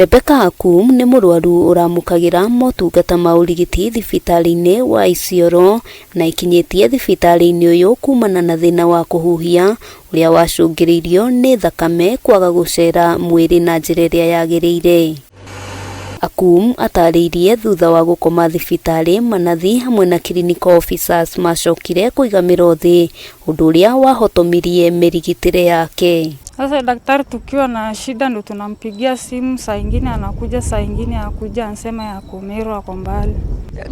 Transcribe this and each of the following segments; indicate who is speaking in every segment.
Speaker 1: Rebecca Akum nĩ mũrwaru ũramũkagĩra motungata ma ũrigiti thibitarĩ-inĩ wa Isiolo na ĩkinyĩtie thibitarĩ-inĩ ũyũ kumana na thĩna wa kũhuhia ũrĩa wacũngĩrĩirio nĩ thakame kwaga gũcera mwĩrĩ na njĩra ĩrĩa yagĩrĩire. Akum atarĩirie thutha wa gũkoma thibitarĩ manathi hamwe na clinical officers macokire kũiga mĩro thĩ ũndũ ũrĩa wahotomirie mĩrigitĩre yake.
Speaker 2: Sasa daktari tukiwa na shida ndo tunampigia simu, saa ingine anakuja, saa ingine akuja, ansema ya Meru ako mbali.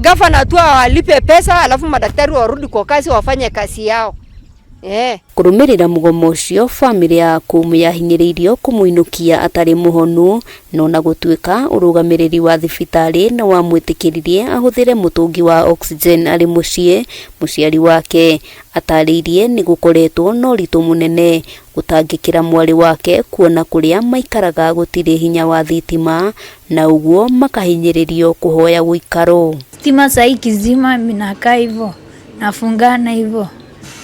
Speaker 3: Gavana tu awalipe pesa, alafu madaktari warudi kwa kazi wafanye kazi yao. Eh.
Speaker 1: Kũrũmĩrĩra mũgomo ũcio bamĩrĩ ya Akum yahinyĩrĩirio kũmũinũkia atarĩ mũhonu no na gũtuĩka ũrũgamĩrĩri wa thibitarĩ nĩ wamwĩtĩkĩririe ahũthĩre mũtũngi wa oxygen arĩ mũciĩ, mũciari wake atarĩirie nĩ gũkoretwo na ũritũ mũnene gũtangĩkĩra mwarĩ wake kuona kũrĩa maikaraga gũtirĩ hinya wa thitima na ũguo makahinyĩrĩrio kũhoya ũikaro.
Speaker 4: Stima saa hii ikizima minakaa hivyo nafungana hivyo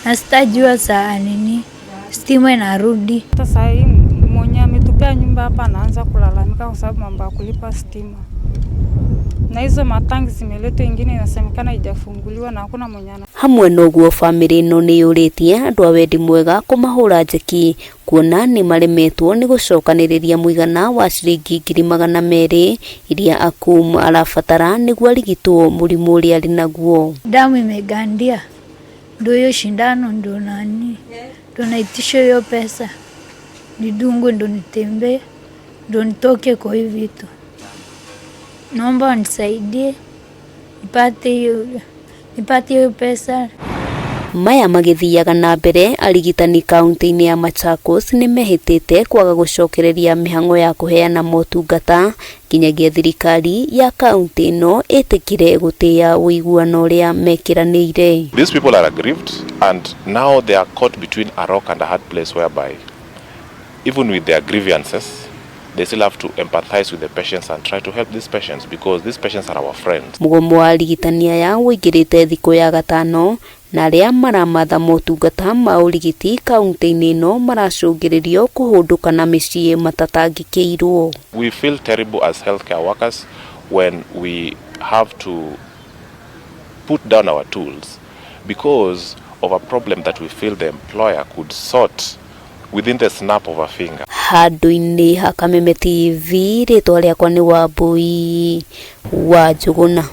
Speaker 4: na sitajua saa nini stima inarudi.
Speaker 2: Hata saa hii mwenye ametupea nyumba hapa anaanza kulalamika kwa sababu mambo ya kulipa stima, na hizo matangi zimeletwa, ingine inasemekana haijafunguliwa na hakuna mwenye ana
Speaker 1: Hamwe na ũguo bamĩrĩ ĩno nĩ yũrĩtie andũ a wendi mwega kũmahũra njeki kuona nĩ maremetwo nĩ gũcokanĩrĩria mũigana wa ciringi 200,000 iria Akum arabatara nĩguo arigitwo mũrimũ ũrĩa arĩ naguo.
Speaker 4: Damu imegandia, ndio hiyo shindano ndio nani ndio naitisha hiyo pesa nidungwe ndo nitembee ndo nitoke kwa hii vitu. Naomba wanisaidie nipate hiyo pesa.
Speaker 1: Maya magĩthiaga na mbere arigitani kaunti-inĩ ya Machakos nĩ mehĩtĩte kwaga gũcokereria mĩhang'o ya kũheana motungata nginyagia thirikari ya kaunti ĩno ĩtĩkĩre gũtĩa ũiguano ũrĩa mekĩranĩire.
Speaker 5: These people are aggrieved and now they are caught between a rock and a hard place, whereby even with their grievances, they still have to empathize with the patients and try to help these patients, because these patients are our friends.
Speaker 1: Mũgomo wa arigitani aya ũingĩrĩte thikũ ya gatano na arĩa maramatha motungata ma ũrigiti kaunti-inĩ ĩno maracũngĩrĩrio kũhũndũka na mĩciĩ matatangĩkĩirwo.
Speaker 5: We feel terrible as healthcare workers when we have to put down our tools because of a problem that we feel the employer could sort within the snap of a finger.
Speaker 1: Handũ-inĩ ha Kameme TV, rĩtwa rĩakwa nĩ Wambui wa Njũgũna.